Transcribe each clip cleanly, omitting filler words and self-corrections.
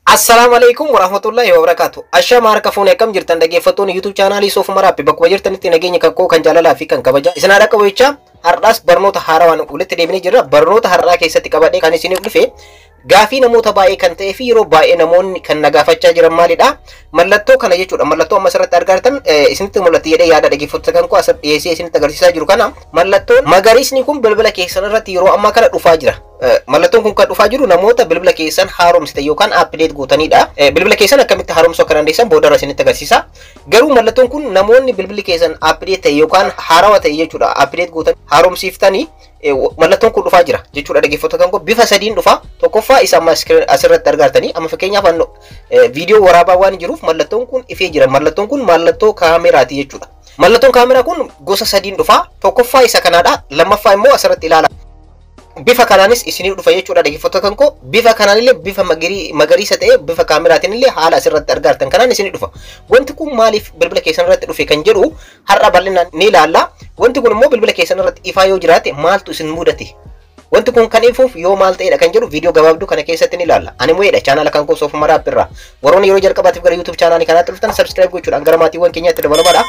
Assalaamu alaikum warahmatullahi wabarakatuh. Ashama harka fuune, akkam jirtan dhaggeeffattoonni YouTube chaanaalii Soofuma Maraappi? Bakkuma jirtanitti nageenya kan koo, kan jaalalaa fi kan kabajaa isin haadha qabu jecha, har'aas barnoota haarawaan walitti deebinee jirra. Barnoota har'aa keessatti qabadhee kan isiniif dhufe gaafii namoota baay'ee kan ta'ee fi yeroo baay'ee namoonni kan na gaafachaa jiran maalidha? Mallattoo kana jechuudha. Mallattoo amma asirratti argaa jirtan isinitti mul'atti jedhee yaada, dhaggeeffattoota kan koo. Asirratti dhiyeessee isinitti agarsiisaa jiru kana, mallattoon magariisni kun bilbila keessan irratti yeroo ammaa kana dhufaa jira. Mallattoon kun kan dhufaa jiru namoota bilbila keessan haaromsite yookaan update gootanidha. Bilbila keessan akkamitti haaromsuu akka dandeessan boodarra isinitti agarsiisa. Garuu mallattoon kun namoonni bilbilli keessan update ta'e yookaan haarawaa ta'e jechuudha. Update gootan, haaromsiiftanii, mallattoon kun dhufaa jira jechuudha, dhaggeeffattoota kan koo. Bifa sadiin dhufa. Tokkoffaa isa amma asirratti argartanii, amma fakkeenyaaf viidiyoo waraabaa waan jiruuf mallattoon kun ifee jira. Mallattoon kun mallattoo kaameraati jechuudha. Mallattoon kaameraa kun gosa sadiin dhufa. Tokkoffaa isa kanaadha. Lammaffaa immoo asirratti ilaala. Bifa kanaanis isiniif dhufa jechuudha, dhaggeeffattoota kan koo. Bifa kanaan illee, bifa magariisa ta'e, bifa kaameraatiin illee haala asirratti argartan kanaan isiniif dhufa. Wanti kun maaliif bilbila keessan irratti dhufe kan jedhu har'a bal'inaan ni ilaalla. Wanti kun immoo bilbila keessan irratti ifaa yoo jiraate maaltu isin mudate? Wanti kun kan ifuuf yoo maal ta'edha kan jedhu viidiyoo gabaabduu kana keessatti ni ilaalla. Ani mu'eedha, chaanaala kan koo Soofuma Maraap irraa. Warroonni yeroo jalqabaatiif gara YouTube chaanaalii kanaatti dhuftan subscribe gochuudhaan gara maatiiwwan keenyaatti dabalamaadha.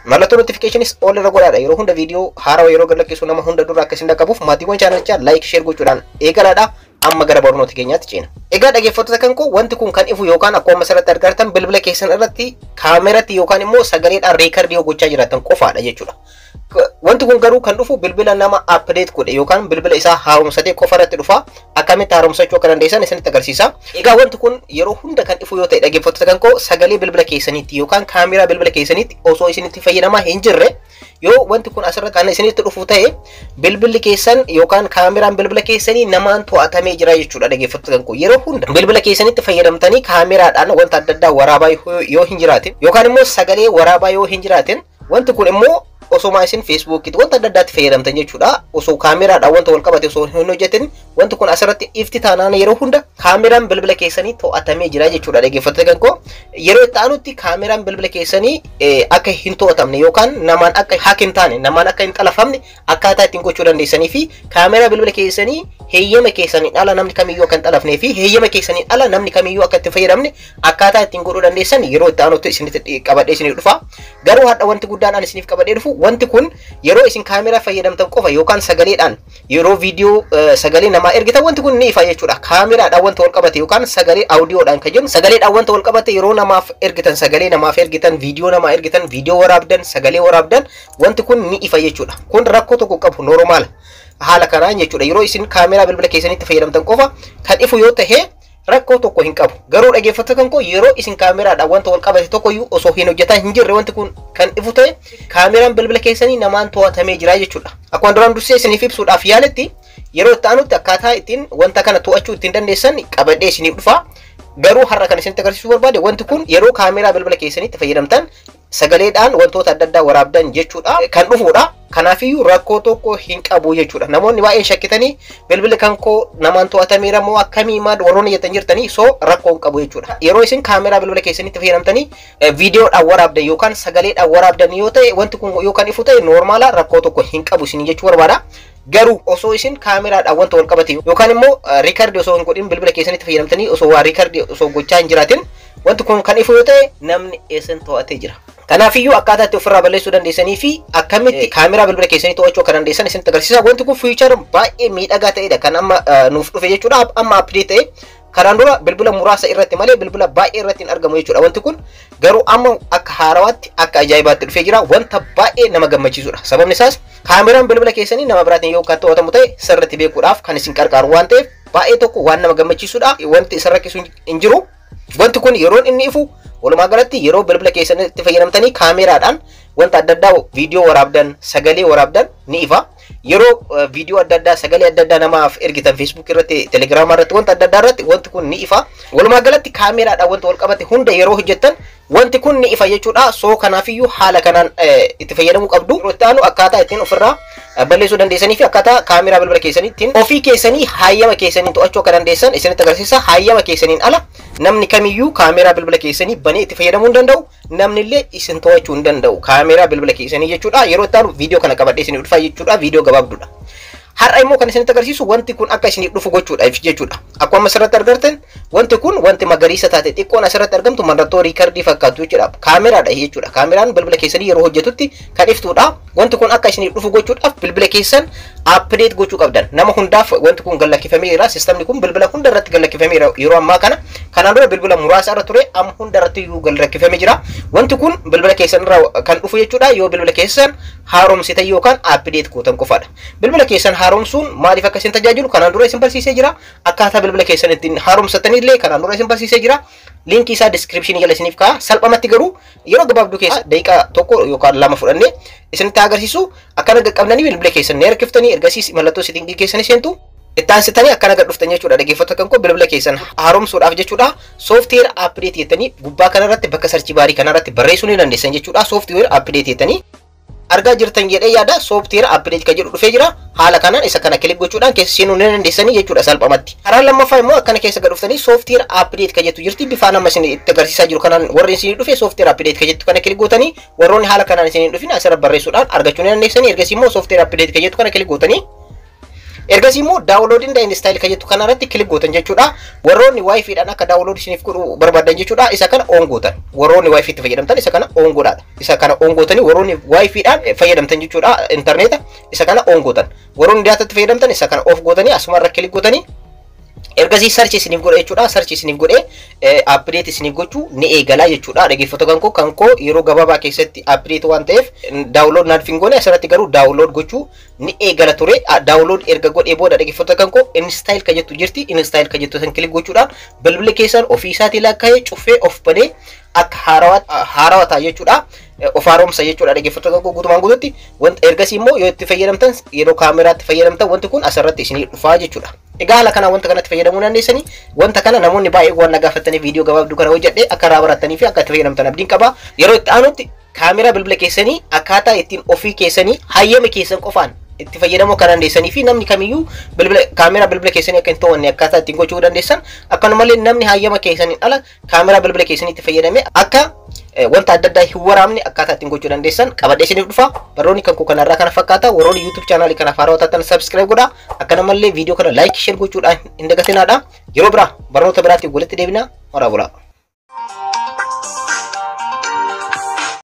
Mallattoo notificationis all irra godhaadha. Yeroo hunda viidiyoo haarawaa yeroo gadlakkisu nama hunda dura akka isin dhaqqabuuf maatiiwwan chaanalichaa like, share gochuudhaan eegalaadha. Amma gara barnoota keenyaatti ceena. Egaa dhaggeeffattoota kan koo, wanti kun kan ifu yookaan akkuma asirratti argartan bilbila keessan irratti kaameratti yookaan immoo sagaleedhaan record yoo gochaa jiraatan qofaadha jechuudha. Wanti kun garuu kan dhufu bilbila nama update godhe yookaan bilbila isaa haaromsatee qofa irratti dhufa. Akkamitti haaromsachuu akka dandeessan isinitti agarsiisa. Egaa wanti kun yeroo hunda kan ifu yoo ta'e, dhaggeeffattoota kan koo, sagalee bilbila keessaniitti yookaan kaameraa bilbila keessaniitti osoo isinitti fayyadamaa hin jirre yoo wanti kun asirratti kan isinitti dhufu ta'e, bilbilli keessan yookaan kaameraan bilbila keessanii namaan to'atamee jira jechuudha, dhaggeeffattoota kan koo. Yeroo hunda bilbila keessanitti fayyadamtanii kaameraadhaan wanta adda addaa waraabaa yoo hin jiraatin yookaan immoo sagalee waraabaa yoo hin jiraatin, wanti kun immoo osoma isin Feesbuukitti wanta adda addaatti fayyadamtan jechuudha. Osoo kaameraadhaan wanta wal qabate osoo hin hojjetin wanti kun asirratti ifti taanaan, yeroo hunda kaameraan bilbila keessanii to'atamee jira jechuudha, dhaggeeffattoota kan koo. Yeroo itti aanutti kaameraan bilbila keessanii akka hin to'atamne yookaan namaan akka hack hin taane, namaan akka hin xalafamne akkaataa ittiin gochuu dandeessanii fi kaameraa bilbila keessanii heeyyama keessaniin ala namni kamiyyuu akka hin xalafnee fi heeyyama keessaniin ala namni kamiyyuu akka itti fayyadamne akkaataa ittiin godhuu dandeessan yeroo itti aanutti isinitti qabadhee isiniif dhufa. Garuu har'a wanti guddaan ani isiniif qabadhee dhufu, wanti kun yeroo isin kaameraa fayyadamtan qofa yookaan sagaleedhaan yeroo viidiyoo sagalee namaa ergitan wanti kun ni ifa jechuudha. Kaameraadhaan wanta wal qabate yookaan sagalee audiyoodhaan kan jennu, sagaleedhaan wanta wal qabate yeroo namaaf ergitan, sagalee namaaf ergitan, viidiyoo namaa ergitan, viidiyoo waraabdan, sagalee waraabdan, wanti kun ni ifa jechuudha. Kun rakkoo tokko qabu, normal haala kanaan jechuudha. Yeroo isin kaameraa bilbila keessanitti fayyadamtan qofa kan ifu yoo ta'e rakkoo tokko hin qabu. Garuu dhaggeeffattoota kan koo, yeroo isin kaameraadhaan wanta wal qabate tokko iyyuu osoo hin hojjetaa hin jirre wanti kun kan ifu ta'e, kaameraan bilbila keessanii namaan to'atamee jira jechuudha. Akkuma duraan dursee isiniif ibsuudhaaf yaaletti, yeroo itti aanutti akkaataa ittiin wanta kana to'achuu ittiin dandeessan qabadhee isiniif dhufa. Garuu har'a kan isinitti agarsiisuu barbaade, wanti kun yeroo kaameraa bilbila keessanitti fayyadamtan, sagaleedhaan wantoota adda addaa waraabdan jechuudha, kan dhufuudha. Kanaafiyyuu rakkoo tokko hin qabu jechuudha. Namoonni baay'een shakkitanii bilbilli kan koo namaan to'atameera moo akkamii maal warroonni jettan jirtanii, so rakkoo hin qabu jechuudha. Yeroo isin kaameraa bilbila keessanitti fayyadamtanii viidiyoodhaan waraabdan yookaan sagaleedhaan waraabdan yoo ta'e, wanti kun yoo kan ifu ta'e normal, rakkoo tokko hin qabu isin jechuu barbaada. Garuu osoo isin kaameraadhaan wanta wal qabate yookaan immoo record osoo hin godhin, bilbila keessanitti fayyadamtanii osoo waa record osoo gochaa hin jiraatin wanti kun kan ifu yoo ta'e, namni isin to'atee jira. Kanaafiyyuu akkaataa itti ofirraa balleessuu dandeessanii fi akkamitti kaameraa bilbila keessanii to'achuu akka dandeessan isinitti agarsiisa. Wanti kun feature baay'ee miidhagaa ta'edha kan amma nuuf dhufe jechuudha. Amma update ta'e, kanaan dura bilbila muraasa irratti malee bilbila baay'ee irratti hin argamu jechuudha. Wanti kun garuu amma akka haarawaatti, akka ajaa'ibaatti dhufee jira. Wanta baay'ee nama gammachiisudha. Sababni isaas kaameraan bilbila keessanii nama biraatiin yoo kan to'atamu ta'e sirriitti beekuudhaaf kan isin qarqaaru waan ta'eef baay'ee tokko waan nama gammachiisudha. Wanti isa rakkisu hin jiru. Wanti kun yeroon inni ifu walumaa galatti yeroo bilbila keessanitti fayyadamtanii kaameraadhaan wanta adda addaa viidiyoo waraabdan, sagalee waraabdan ni ifa. Yeroo viidiyoo adda addaa, sagalee adda addaa namaaf ergitan, Feesbuuk irratti, Telegiraama irratti, wanta adda addaa irratti wanti kun ni ifa. Walumaa galatti kaameraadhaan wanta wal qabate hunda yeroo hojjettan wanti kun ni ifa jechuudha. So kanaafiyyuu haala kanaan itti fayyadamuu qabdu. Yeroo itti aanu akkaataa ittiin ofirraa balleessuu dandeessanii fi akkaataa kaameraa bilbila keessanii ittiin ofii keessanii hayyama keessaniin to'achuu akka dandeessan isinitti agarsiisa. Hayyama keessaniin ala namni kamiyyuu kaameraa bilbila keessanii banee itti fayyadamuu hin danda'u. Namni illee isin to'achuu hin danda'u kaameraa bilbila keessanii jechuudha. Yeroo itti aanu viidiyoo kana qabadhee isinii dhufa jechuudha. Viidiyoo gabaabduudha. Har'a immoo kan isinitti agarsiisu wanti kun akka isiniif dhufu gochuudhaaf jechuudha. Akkuma asirratti argartan, wanti kun wanti magariisa taate xiqqoon asirratti argamtu mallattoo record fakkaatu jechuudha. Kaameraadha jechuudha. Kaameraan bilbila keessanii yeroo hojjetutti kan iftuudha. Wanti kun akka isiniif dhufu gochuudhaaf bilbila keessan update gochuu qabdan. Nama hundaaf wanti kun gallakkifameera. Sistamni kun bilbila hunda irratti gallakkifameera yeroo ammaa kana. Kanaan dura bilbila muraasa irra ture, amma hunda irratti iyyuu gallakkifamee jira. Wanti kun bilbila keessan irraa kan dhufu jechuudha. Yoo bilbila keessan haaromsitan yookaan update gootan qofaadha. Bilbila keessan haaromsuun maaliif akka isin tajaajilu kanaan dura isin barsiisee jira. Akkaataa bilbila keessan ittiin haaromsatanillee kanaan dura isin barsiisee jira. Linkii isaa description jala isiniif kaa'a. Salphumatti garuu yeroo gabaabduu keessa daqiiqaa 1 yookaan 2 fudhannee isinitti agarsiisu. Akkana qaqqabnanii bilbila keessan ni harkiftanii, ergasiis mallattoo setting keessanii seentu. Itti aansitanii akkana gad dhuftan jechuudha, dhaggeeffattoota kan koo, bilbila keessan haaromsuudhaaf jechuudha. Software update jettanii gubbaa kanarratti bakka search bar kanarratti barreessuu ni dandeessan jechuudha. Software update jettanii argaa jirtan jedhee yaada. Software update kan jedhu dhufee jira. Haala kanaan isa kana click gochuudhaan keessa seenuu ni dandeessanii jechuudha salphumatti. Karaan lammaffaa immoo akkana keessa gad dhuftanii software update kan jettu jirti. Bifaan amma isin itti agarsiisaa jiru kanaan warri isin dhufe software update kan jettu kana click gootanii, warroonni haala kanaan isin dhufin asirra barreessuudhaan argachuu ni dandeessanii. Ergasii immoo software update kan jettu kana click gootanii, ergasii immoo download and install kan jettu kanarratti click gootan jechuudha. Warroonni WiFiidhaan akka download isiniif godhu barbaadan jechuudha. Isa kana on gootan. Warroonni WiFi itti fayyadamtan isa kana on godhaadha. Isa kana on gootanii, warroonni WiFiidhaan fayyadamtan jechuudha intarneeta, isa kana on gootan. Warroonni daatatti fayyadamtan isa kana off gootanii asumarra click gootanii, ergasii search isiniif godha jechuudha. Search isiniif godhee update isiniif gochuu ni eegala jechuudha. Dhaggeeffattoota kan koo, yeroo gabaabaa keessatti update waan ta'eef download naaf hin goone. Asirratti garuu download gochuu ni eegala ture. Download erga godhee booda, dhaggeeffattoota kan koo, install kan jettu jirti. Install kan jettu san click gochuudhaan bilbilli keessan ofii isaatii lakkaa'ee cufee of banee akka haarawaa ta'a jechuudha. Of haaromsa jechuudha, dhaggeeffattoota kan koo, guutumaan guututti. Wanta ergasii immoo yoo itti fayyadamtan, yeroo kaameraatti fayyadamtan, wanti kun asirratti isinii dhufaa jechuudha. Egaa haala kanaan wanta kanatti fayyadamuu dandeessanii. Wanta kana namoonni baay'ee waan na gaafatanii viidiyoo gabaabduu kana hojjedhe. Akka irraa baratanii fi akka itti fayyadamtan abdiin qaba. Yeroo itti aanutti kaameraa bilbila keessanii akkaataa ittiin ofii keessanii hayyama keessan qofaan itti fayyadamuu akka dandeessanii fi namni kamiyyuu bilbila kaameraa bilbila keessanii akka hin to'anne akkaataa ittiin gochuu dandeessan, akkanumallee namni hayyama keessaniin ala kaameraa bilbila keessanii itti fayyadamee akka wanta adda addaa hin waraabne akkaataa ittiin gochuu dandeessan qabadhee isiniif dhufa. Barnoonni kan koo kanarraa kana fakkaata. Warroonni YouTube channel kanaaf haarawaa taatan subscribe godhaa. Akkanumallee viidiyoo kana like, share gochuudhaan hin dagatinaadha. Yeroo biraa barnoota biraatti walitti deebina. Horaa bulaa.